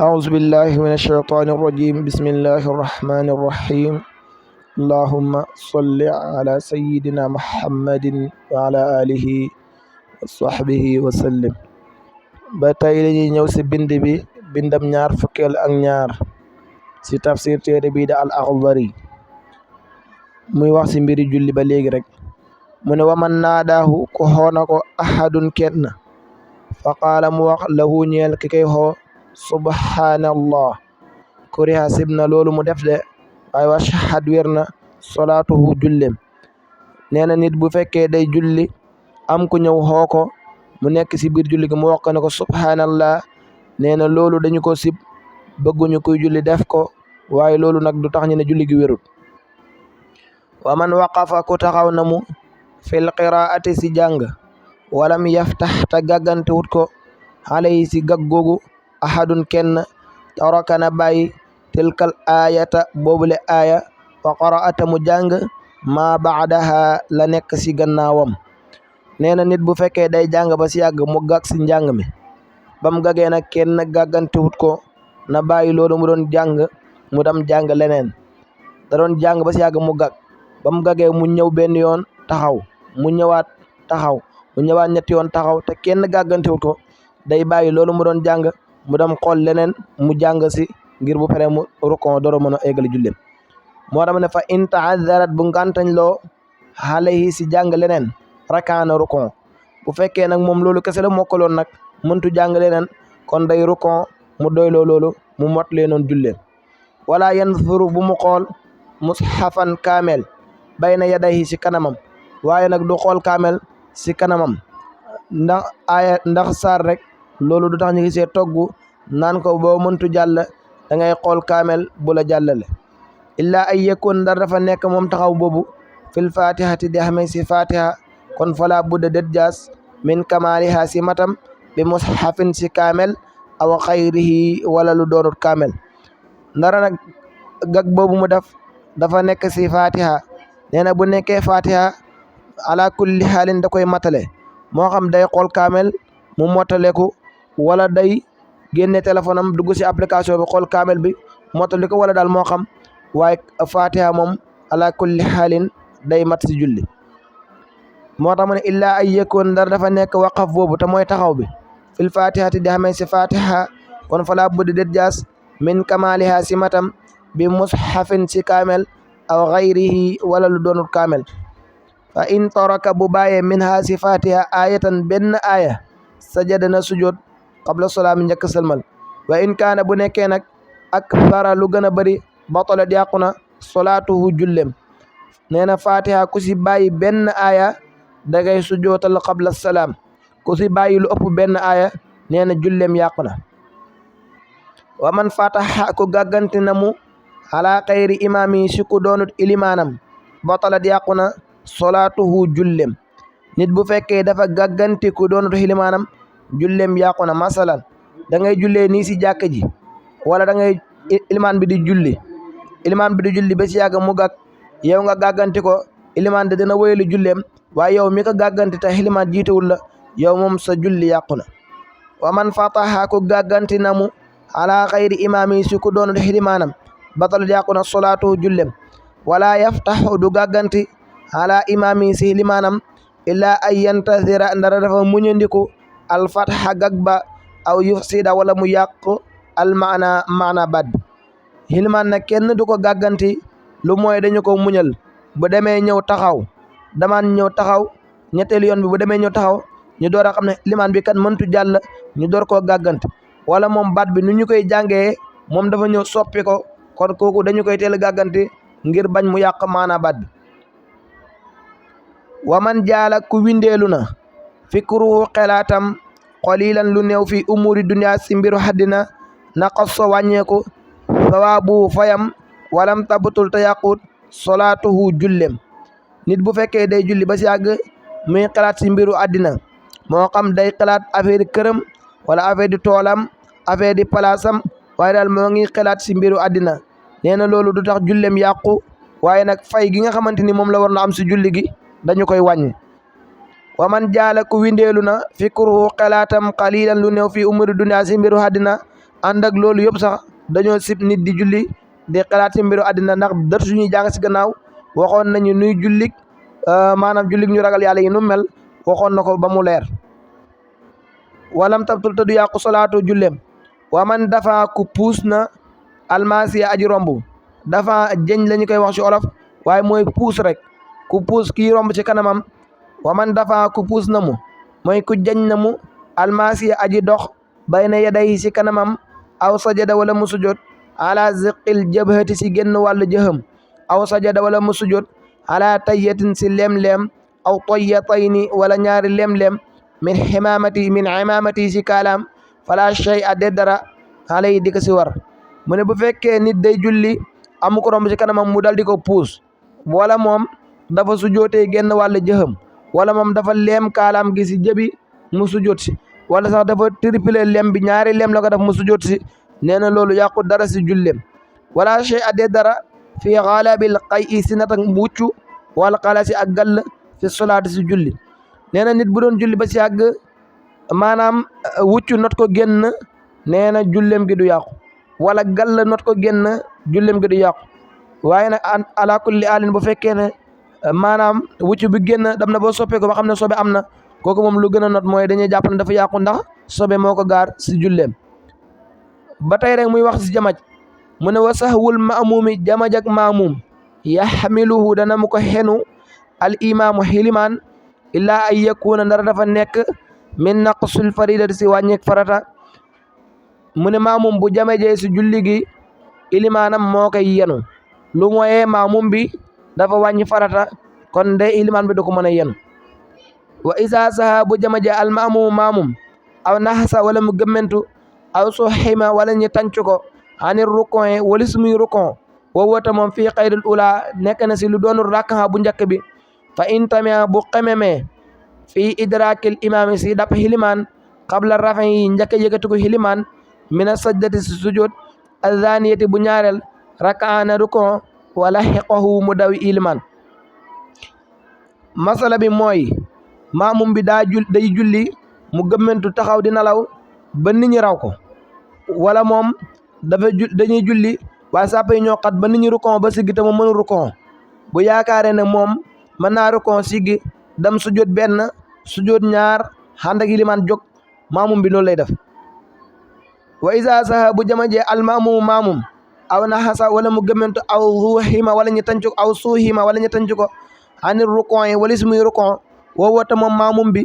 أعوذ بالله من الشيطان الرجيم بسم الله الرحمن الرحيم اللهم صل على سيدنا محمد وعلى آله وصحبه وسلم. ba tey lañuy ñëw si bindam ñaar fukkeel ak ñaar si tafsir téere bii da al Axdari muy wax si mbiri julli ba léegi rek mu ne waman naadaahu ko xoona ko ahadun kenn fa qaala mu wax lahu ñeel ki kay xoo subhanallah kuriha sibna loolu mu def de waaye wa shahad wér na salaatuhu jullem nee na nit bu fekkee day julli am ku ñëw xoo ko mu nekk si biir julli gi mu wax ko ne ko subhanallah nee na loolu dañu ko sib bëgguñu kuy julli def ko waaye loolu nag du tax ñu ne julli gi wérut wa man waqafa ku taxaw na mu fil qiraati si jàng walam yaftax te gàggante wut ko alayhi si gag googu ahadun kenn taraka na bàyyi tilkal ayata boobule aaya wa qara'ata mu jàng ma baadaha la nekk si gannaawam nee na nit bu fekkee day jàng ba si yàgg mu gàgg si njàng mi bam gagee nag kenn gàggante wut ko na bàyyi loolu mu doon jàng mu dem jàng leneen da doon jàng ba si yàgg mu gàgg bam gagee mu ñëw benn yoon taxaw mu ñëwaat taxaw mu ñëwaat ñetti yoon taxaw te kenn gàggante wut ko day bàyyi loolu mu doon jàng mu dem xool leneen mu jàng si ngir bu pare mu rukon doro mën a eggali julleem moo tax ne fa in ta'azzarat bu ngantañ loo alayhi si jàng leneen rakaana rukon bu fekkee nag moom loolu kese la mokkaloon nag mëntu jàng leneen kon day rukon mu doyloo loolu mu mot lee noon julleem wala yanzuru bu mu xool mushafan kaamel bayna yadayhi si kanamam waaye nag du xool kaamel si kanamam ndax saar rek loolu du tax ñu gisee toggu naan ko boo mëntu jàll da ngay xool kaamel bu la jàllale illaa ay yakun ndar dafa nekk moom taxaw boobu fil fatihati di xamee si fatiha kon fala budda det jaas min kamaliha si matam bi mushafin si kaamel aw xayrihi wala lu doonut kaamel ndara nag gag boobu mu def dafa nekk si fatiha nee na bu nekkee fatiha ala kulli xaalin da koy matale moo xam day xool kaamel mu motaleku wala day génne téléphone am dugg si application bi xool kaamel bi motali ko wala daal moo xam waaye fatiha moom ala kulli xaalin day mat si julli moo tax mu ne illaa ay yëkkoon ndar dafa nekk waqaf boobu te mooy taxaw bi fil fatihati di xamee si fatiha kon fala buddi det jaas min kamaliha si matam bi mushafin si kaamel aw xayrihi wala lu doonut kaamel fa in taraka bu bàyyee min ha si fatiha ayatan benn aya sajada na sujud qabla salaam njëkk sëlmal wa in kaana bu nekkee nag ak fara lu gën a bëri batala yàqu na salaatuhu jullem nee na fatiha ku si bàyyi benn aya dangay sujootal qabla salaam ku si bàyyi lu ëpp benn aya nee na jullem yàqu na wa man fataha ku gàgganti na mu ala xayri imaami si ku doonut ilimaanam batala yàqu na salaatuhu jullem nit bu fekkee dafa gàgganti ku doonut ilimaanam jullem yàqu na masalan da ngay jullee nii si jàkk ji wala da ngay ilimaan bi di julli ba si yàgg mu gàgg yow nga gàgganti ko ilimaan de dina wéyali julleem waaye yow mi ko gàgganti te ilimaan jiitewul la yow moom sa julli yàqu na wa man fataha ku gàgganti na mu ala xayri imaami si ku doonut ilimaanam batal yàqu na salaatuhu jullem wala yaftahu du gàgganti ala imaami si ilimaanam illaa ay yantazira ndara dafa muñandiku alfatha gag ba aw yufsida wala mu yàq al maana baat bi ilimaan nag kenn du ko gàgganti lu mooy dañu ko muñal bu demee ñëw taxaw ñetteelu yoon bi bu demee ñëw taxaw ñu door a xam ne ilimaan bi kat mëntu jàll ñu door koo gàgganti wala moom baat bi nu ñu koy jàngee moom dafa ñëw soppi ko kon kooku dañu koy teel a gàgganti ngir bañ mu yàq maana baat bi wa man jaala ku windeelu na fikruhu xelaatam qalilan lu néew fi umuri dunya si mbiru haddina naqasso wàññeeku sawaabu fayam walam tabatul te yàqut salaatuhu jullem nit bu fekkee day julli ba si yàgg muy xalaat si mbiru àddina moo xam day xalaat affaire këram wala affaire di toolam affaire di palaasam waaye daal moo ngi xalaat si mbiru àddina nee na loolu du tax jullem yàqu waaye nag fay gi nga xamante ni moom la war na am si julli gi dañu koy wàññi wa man jaala ku windeelu na fikruhu xalaatam qalilan lu néew fi umuri dunya si mbiru àddina ànd ak loolu yëpp sax dañoo sib nit di julli di xalaat ci mbiru àddina ndax dër suñuy jàng si gannaaw waxoon nañu nuy jullik maanaam jullik ñu ragal yàlla yi nu mel waxoon na ko ba mu leer. walam tabtul te du yàqu salaatu julleem wa man dafa ku puus na almasiya aji romb dafa jëñ la ñu koy wax ci olof waaye mooy puus rek ku puus kii romb ci kanamam wa man dafa ku puus na mu mooy ku jëñ na mu almasiya aji dox bayna yaday ci kanamam aw sajada wala mu sujud ala ziqil jabhati ci génn wàllu jëhëm aw sajada wala mu sujud ala tayyatin ci leem-leem aw toyyatayni wala ñaari leem-leem min imamati ci kaalaam fala shay a deddara xale yi di ko si war mu ne bu fekkee nit day julli amu ko romb ci kanamam mu dal di ko puus wala moom dafa sujootee génn wàllu jëhëm wala moom dafa leem kaalaam gi si jëbi mu sujoot si wala sax dafa triplé lem bi ñaari lem la ko def mu sujoot si nee na loolu yàqu dara si julleem wala shay a deddara fi xaalabil xay i si nat ak wuccu wala xala si ak gàll fi solaati si julli nee na nit bu doon julli ba si àgg maanaam wuccu not ko génn nee na jullem gi du yàqu wala gàll not ko génn jullem gi du yàqu waaye nag ala kulli alin bu fekkee ne maanaam wuccu bi génn dem na boo soppee ko ba xam ne sobe am na kooku moom lu gën a not mooy dañuy jàpp ne dafa yàqu ndax sobe moo ko gaar si julleem ba tey rek muy wax si jamaj mu ne wa sahwul maamumi jamaj ak maamum yaxmiluhu dana mu ko xenu al imaamu xilimaan illaa ay yakuna ndara dafa nekk min naqsul faridati si wàññeek farata mu ne maamum bu jamajee si julli gi ilimaanam moo koy yenu lu mooyee maamum bi dafa wàññi farata kon de ilimaan bi du ko mën a yenu wa isa saha bu jamajee al maamumu maamum aw naxasa wala mu gëmmentu aw soxima wala ñu tàncu ko anir rukon wala sumuy rukon wowata moom fii xayril ula nekk na si lu doonul rakka bu njëkk bi fa in tamia bu xememee fii idrakil imaami si dap hilimaan qabla rafen yi njëkk yëkkatiku hilimaan mina sajdati si sujud azaniyati bu ñaareel rakaana rukon wala xiqahu mu dawi ilimaan masala bi mooy maamum bi day julli mu gëmmentu taxaw di nalaw ba nit ñi raw ko wala moom dañuy julli waaye sàpp yi ñoo xat ba nit ñi rukon ba siggi te mu mënu rukon bu yaakaaree ne moom mën naa rukon siggi dem sujjóot benn sujjóot ñaar xànd ak ilimaan jóg maamum bi loolu lay def wa isa saha bu jamajee al maamum aw naxasa wala mu gëmmentu aw ruuxima wala ñu tàncu aw suuxima wala ñu tàncu ko anir rukon yi wala si muy rukon woowata moom maamum bi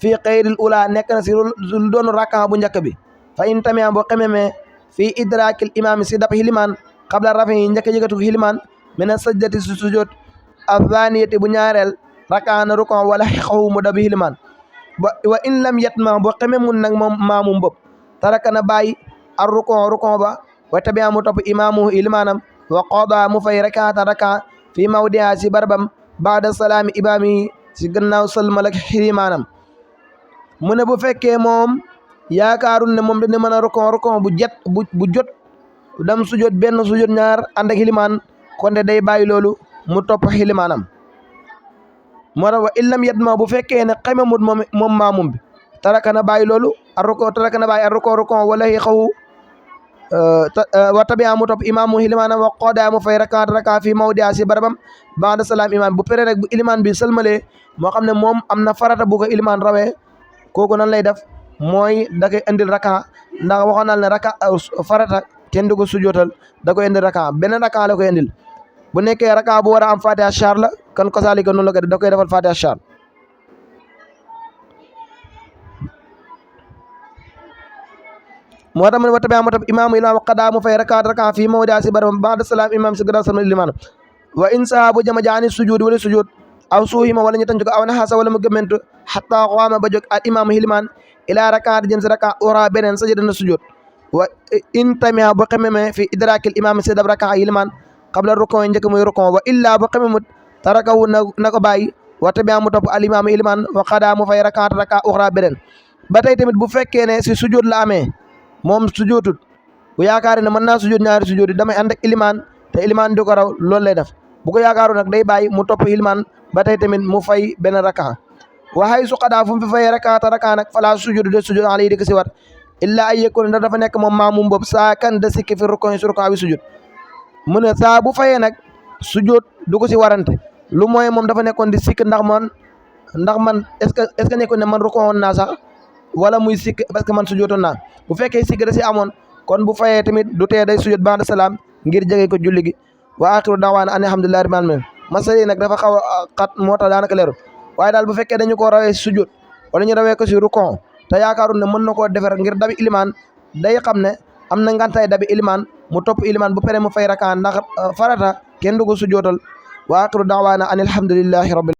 fii xayril ula nekk na si lu doonu rakka bu njëkk bi fa in tamia boo xememee fii idrakil imaam si dap hilimaan qabla rafin yi njëkk yëgatu hilimaan mina sajdati si sujud azaniyati bu ñaareel rakaana rukon wala xaw mu dabi hilimaan wa in lam yatma boo xememun nag moom maamum bopp taraka na bàyyi ar rukon ba wa tabia mu topp imaamu hilimaanam wa qada mu fay rakaata raka fii mawdiha si barbam baada salaami imaami si gannaaw sëlmal ak hilimaanam mu ne bu fekkee moom yaakaarul ne moom dina mën a rukon bu jot dam sujot benn sujot ñaar ànd ak hilimaan kon de day bàyyi loolu mu topp hilimaanam moo tax wa illam yatma bu fekkee ne xamamut moom maamum bi taraka na bàyyi loolu ar rukon wala xaw wa tabia mu topp imaamu hilimaanam wa qooda mu fay raka fi mawdia si barabam ba'da salaam imaam bu pere rek bu ilimaan bi sëlmalee moo xam ne moom am na farata bu ko ilimaan rawee kooku nan lay def mooy da koy indil raka ndax waxoon naa ne raka farata kenn du ko sujootal da koy indil raka beneen raka la koy indil bu nekkee raka bu war a am fatiha char la kan ko saalika noonu la ko da koy defal fatiha char moo tax mu ne wa tabia mu tab imaamu imaam qada mu fay raka fii mawdia si barabam ba'da salaam imaam si gannaaw salmal ilimaan wa in saabu jama jaani sujud wala sujud aw suuhima wala ñu tànc ko aw naxasa wala mu gëmmentu xataa xaama ba jóg al imaamu hilimaan ila rakaat jëm si raka ora beneen sajada na sujud wa in tamia bo xememe fi idrakil imaam si dab raka hilimaan qabla rukon yi njëkk muy rukon wa illa bo xememut tarakahu na ko bàyyi wa tabia mu topp al imaamu hilimaan wa qada mu fay raka ora beneen ba tey tamit bu fekkee ne si sujud la amee moom sujootut bu yaakaar ne mën naa sujud ñaari sujud yi damay ànd ak ilimaan te ilimaan di ko raw loolu lay def bu ko yaakaaru nag day bàyyi mu topp ilimaan ba tey tamit mu fay benn raka waxay su qadaa fu mu fi fay raka nag fala sujud de sujud alay di ko si wat illaa ay yëkkoon ndax dafa nekk moom maamum boobu saa kan da sikki fi rukon su rukon bi sujud mu ne saa bu fayee nag sujud du ko si warante lu mooy moom dafa nekkoon di sikk ndax man est-ce que nekkoon ne man rukon woon naa sax wala muy sikk parce que man sujootoon naa bu fekkee sikk da si amoon kon bu fayee tamit du tee day sujud ba'da salaam ngir jege ko julli gi wa axiru da'waana an alhamdulillahi rabbil alamin masala yi nag dafa xaw a xat moo tax daanaka leerul waaye daal bu fekkee dañu ko rawee si sujud wala ñu rawee ko si rukon te yaakaarul ne mën na koo defar ngir dabi ilimaan day xam ne am na ngantay dabi ilimaan mu topp ilimaan bu pare mu fay rakaan ndax farata kenn du ko sujootal wa axiru da'waana an alhamdulillahi rabbil